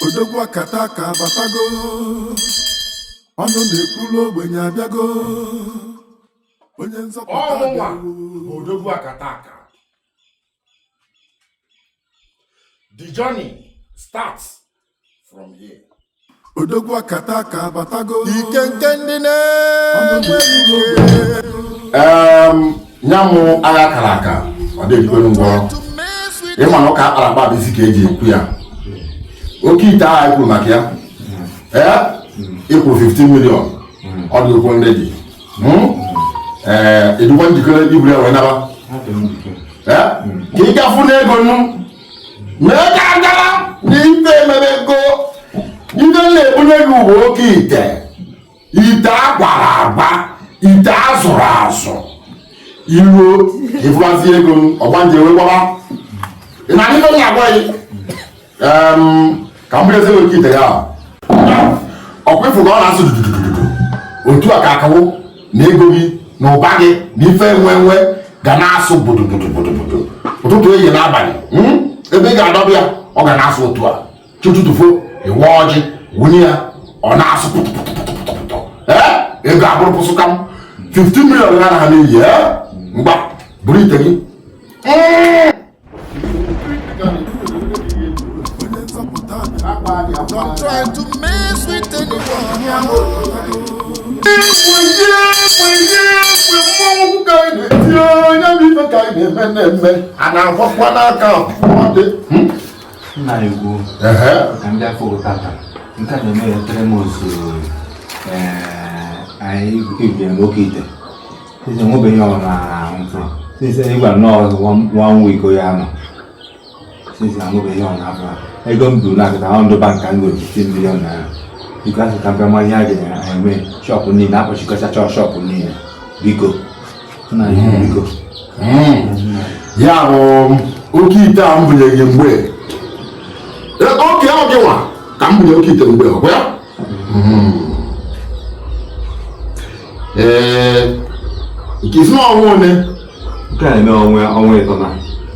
Odogwu akataka abatago, ọnụ na-ekwulu ogbenye abịago, onye nzọpụta Ọ mụnwa abịawo. bụ odogwu akataka. The journey starts from here. Odogwu akataka abatago, ike nke ndị ọnụ na-enweghị na-ekwulu ike. ogbenye. Nya mụ agha kara aka ọ dị ekwenu ngwọrọ. Ị ma na ụka akpara akpa bụ isi ka eji ekwu ya. Oke ite ahụ anyị kwuru maka ya, ee, ị kwuru 15 million, ọ dị okwu ndị dị. Ee, ị dịkwa njikere iburu ya wee naba? Ee, ka ị gafu n'ego nnu mee ka gara na ife emebe ego. Ife m na-ebunye gị bụ oke ite, ite agwara agwa, ite azụrụ azụ. Iruo ịfụbazi ego ọgbanje wee gbaba. Ị na ife m na-agwa gị, ka m bụrụzi oke ite ya ọkwa ịfụ ka ọ na-asụ dududududu otu a ka akawo na ego gị na ụba gị na ife enwe enwe ga na-asụ budubudubudubudu ụtụtụ, ehihie n'abalị. Ebe ị ga-adọba ya, ọ ga na-asụ otu a chụtụtụfo. Ịwa ọjị wunye ya, ọ na-asụ pụtụpụtụpụtụpụtụ. Ee, ego abụrụ pụsụkam 15 million ya na ha n'iyi. Ee, mgba buru ite gị. Onye nzọpụta abịawo. Don't try to mess with anyone. Mmọnwụ ka anyị na-eti, onye bụ ife ka anyị na-eme na-eme a na-akwakwa n'aka dị. Nna anyị ukwu, ka ndị afọ tata nke a na-eme ya 3 months. Anyị ebiri n'oke ite sisi enwebeghị ọ na mfụrụ sisi ịgwa nnọọ one week ya nọ sisi enwebeghị ọ na afọ ego m buru na-akịta ahụ ndị bank ka m nwere 15 million naira. Biko, asị ka m bịa ma ihe a ga-eme. Shop niile akpọchikọchacha, shop niile. Biko, nna anyị ukwu, biko. Ya bụ oke ite a m bunye gị mgbe oke ahụ gị nwa ka m bunye oke ite mgbe ọkwa ya. Ee, nke isi n'ọnwa one? Nke a na-eme ọnwa 3 na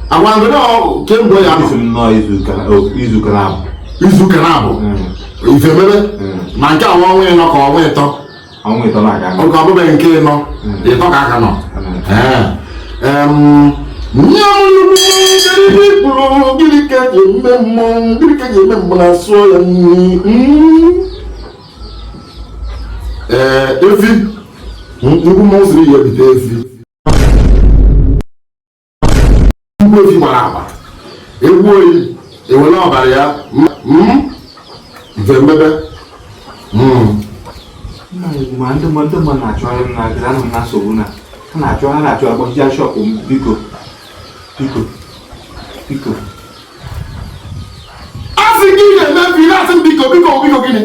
Agwa ngị na kemgbe ya nọ isi m nnọọ izuụka na-abụ. Izuụka na-abụ ife mebe ma nke a ọnwa 4 ka ọnwa 3? Ọnwa 3 na-aga. Oge ọbụbeghị nke 4, 3 ka aka nọ. Nye m nnukwu mmọnwụ kwuru, gịnị ka eji eme mmọnwụ? Gịnị ka eji eme mmọnwụ na-asụọ ya nri? Ee, efi. Nnukwu mmọnwụ siri ya ebite efi, nnukwu efi gbara agba egwu oyi ewere ọbara ya mfe mmebe. Ma ndị mmadụ na-achọgharị m na anọ m na nsogbu na ha na-achọ akpọchịcha shop m. Biko, biko, biko. A sị gị na-eme efi, na-asị m biko, biko, biko. Gịnị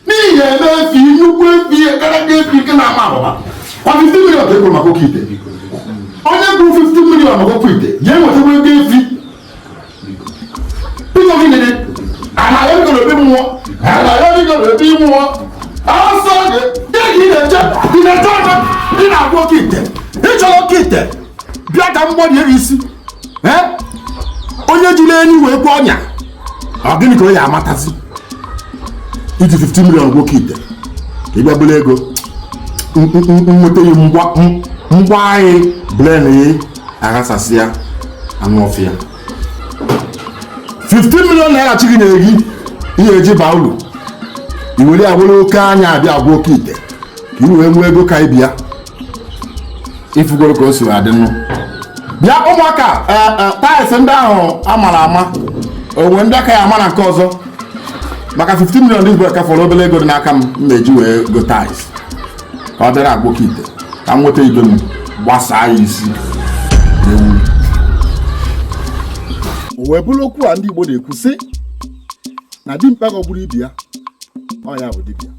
n'ihi eme efi, nnukwu efi karaka, efi nke na-ama abụba kwa 50 million ka e kwuru maka oke ite? Onye kwuru 50 million maka oke ite ya enwetakwa ego efi. Biko gịnị dị ana ya biko n'obi mmụọ, ana ya biko n'obi mmụọ ọsọ gị. Gịnị ka ị na-eche? Ị na-eche ọzọ? Ị na-agwa oke ite, ị chọrọ oke ite, bịa ka m gbọrie gị isi. Ee, onye jiri enyi wee gwa ọnya, ọ gịnị ka o ya amatazi? Iji 50 million gwa oke ite ka ị bịa bụrụ ego nweta ya, mgba anyị blen ya aghasasị ya anụ ọfịa. 15 million naira chi gị nyere gị ihe eji baa uru, i were ya were oke anya abịa agwa oke ite ka i wee nwee ego ka ibi ya. Ifugoro ka o si adị nụ. Bịa ụmụaka, tiles ndị ahụ amara ama onwe ndị aka ya ama na nke ọzọ maka 15 million dị ka fọrọ obere ego dị n'aka m m na-eji wee go tiles ka ọ bịara agwa oke ite ka m nweta ibe m gbasaa ya isi ewu. O wee bụrụ okwu a ndị Igbo na-ekwu sị na dimkpa ghọgburu ibe ya, ọ ya bụ dibịa.